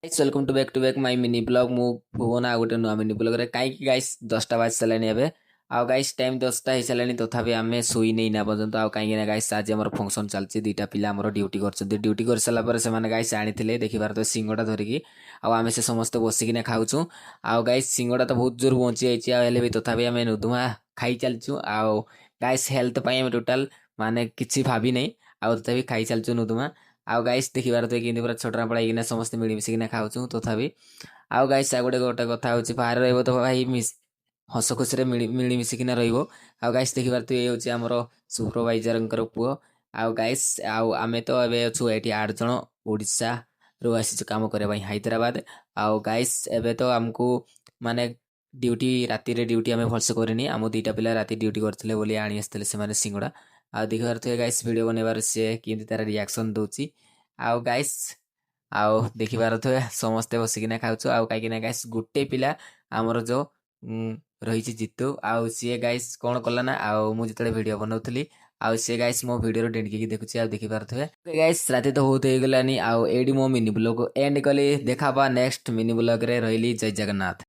Guys, welcome to back my mini vlog. ମୁଁ ଭୁବନ, ଆଉ ଗୋଟେ ନୂଆ ମିନି ବ୍ଲଗ୍ରେ। କାହିଁକି ଗାଇସ୍, 10ଟା ବାଜି ସାରିଲାଣି ଏବେ। ଆଉ ଗାଇସ୍, ଟାଇମ୍ 10ଟା ହେଇସାରିଲାଣି, ତଥାପି ଆମେ ଶୋଇନି ନା ପର୍ଯ୍ୟନ୍ତ। ଆଉ କାହିଁକି ନା ଗାଇସ୍, ଆଜି ଆମର ଫଙ୍କସନ୍ ଚାଲିଛି। ଦୁଇଟା ପିଲା ଆମର ଡ୍ୟୁଟି କରିଛନ୍ତି। ଡ୍ୟୁଟି କରିସାରିଲା ପରେ ସେମାନେ ଗାଇସ୍ ଆଣିଥିଲେ, ଦେଖିପାରୁଥିବେ, ସିଙ୍ଗଡ଼ା ଧରିକି। ଆଉ ଆମେ ସେ ସମସ୍ତେ ବସିକିନା ଖାଉଛୁ। ଆଉ ଗାଇସ୍, ସିଙ୍ଗଡ଼ା ତ ବହୁତ ଜୋର ବଞ୍ଚି ଯାଇଛି, ଆଉ ହେଲେ ବି ତଥାପି ଆମେ ନୁଦୁମା ଖାଇ ଚାଲିଛୁ। ଆଉ ଗାଇସ୍, ହେଲ୍ଥ ପାଇଁ ଆମେ ଟୋଟାଲ ମାନେ କିଛି ଭାବି ନାହିଁ, ଆଉ ତଥାପି ଖାଇ ଚାଲିଛୁ ନୁଦୁମା। ଆଉ ଗାଇସ୍, ଦେଖିପାରୁଥିବେ କେମିତି ପୁରା ଛୋଟରା ପଳାଇକିନା ସମସ୍ତେ ମିଳିମିଶିକିନା ଖାଉଛୁ ତଥାପି। ଆଉ ଗାଇସ୍, ଆଉ ଗୋଟେ ଗୋଟେ କଥା ହେଉଛି, ବାହାରେ ରହିବ ତ ଭାଇ ହସ ଖୁସିରେ ମିଳିମିଶିକିନା ରହିବ। ଆଉ ଗାଇସ୍, ଦେଖିପାରୁଥିବେ, ଏ ହେଉଛି ଆମର ସୁପରଭାଇଜରଙ୍କର ପୁଅ। ଆଉ ଗାଇସ୍, ଆଉ ଆମେ ତ ଏବେ ଅଛୁ ଏଇଠି 8 ଜଣ, ଓଡ଼ିଶାରୁ ଆସିଛୁ କାମ କରିବା ପାଇଁ ହାଇଦ୍ରାବାଦ। ଆଉ ଗାଇସ୍, ଏବେ ତ ଆମକୁ ମାନେ ଡ୍ୟୁଟି, ରାତିରେ ଡ୍ୟୁଟି ଆମେ ଭଲସେ କରିନି। ଆମ ଦୁଇଟା ପିଲା ରାତି ଡ୍ୟୁଟି କରିଥିଲେ ବୋଲି ଆଣି ଆସିଥିଲେ ସେମାନେ ସିଙ୍ଗଡ଼ା। ଆଉ ଦେଖିପାରୁଥିବେ ଗାଇସ୍, ଭିଡ଼ିଓ ବନେଇବାର ସିଏ କେମିତି ତାର ରିଆକ୍ସନ୍ ଦେଉଛି। ଆଉ ଗାଇସ୍, ଆଉ ଦେଖିପାରୁଥିବେ, ସମସ୍ତେ ବସିକିନା ଖାଉଛୁ। ଆଉ କାହିଁକିନା ଗାଇସ୍, ଗୋଟେ ପିଲା ଆମର ଯେଉଁ ରହିଛି ଜିତୁ, ଆଉ ସିଏ ଗାଇସ୍ କ'ଣ କଲା ନା, ଆଉ ମୁଁ ଯେତେବେଳେ ଭିଡ଼ିଓ ବନାଉଥିଲି, ଆଉ ସିଏ ଗାଇସ୍ ମୋ ଭିଡ଼ିଓରୁ ଡେଣିକି ଦେଖୁଛି। ଆଉ ଦେଖିପାରୁଥିବେ ଗାଇସ୍, ରାତି ତ ବହୁତ ହେଇଗଲାନି। ଆଉ ଏଇଠି ମୋ ମିନି ବ୍ଲଗ୍ ଏଣ୍ଡ କଲି। ଦେଖା ହବା ନେକ୍ସଟ ମିନି ବ୍ଲଗ୍ରେ। ରହିଲି, ଜୟ ଜଗନ୍ନାଥ।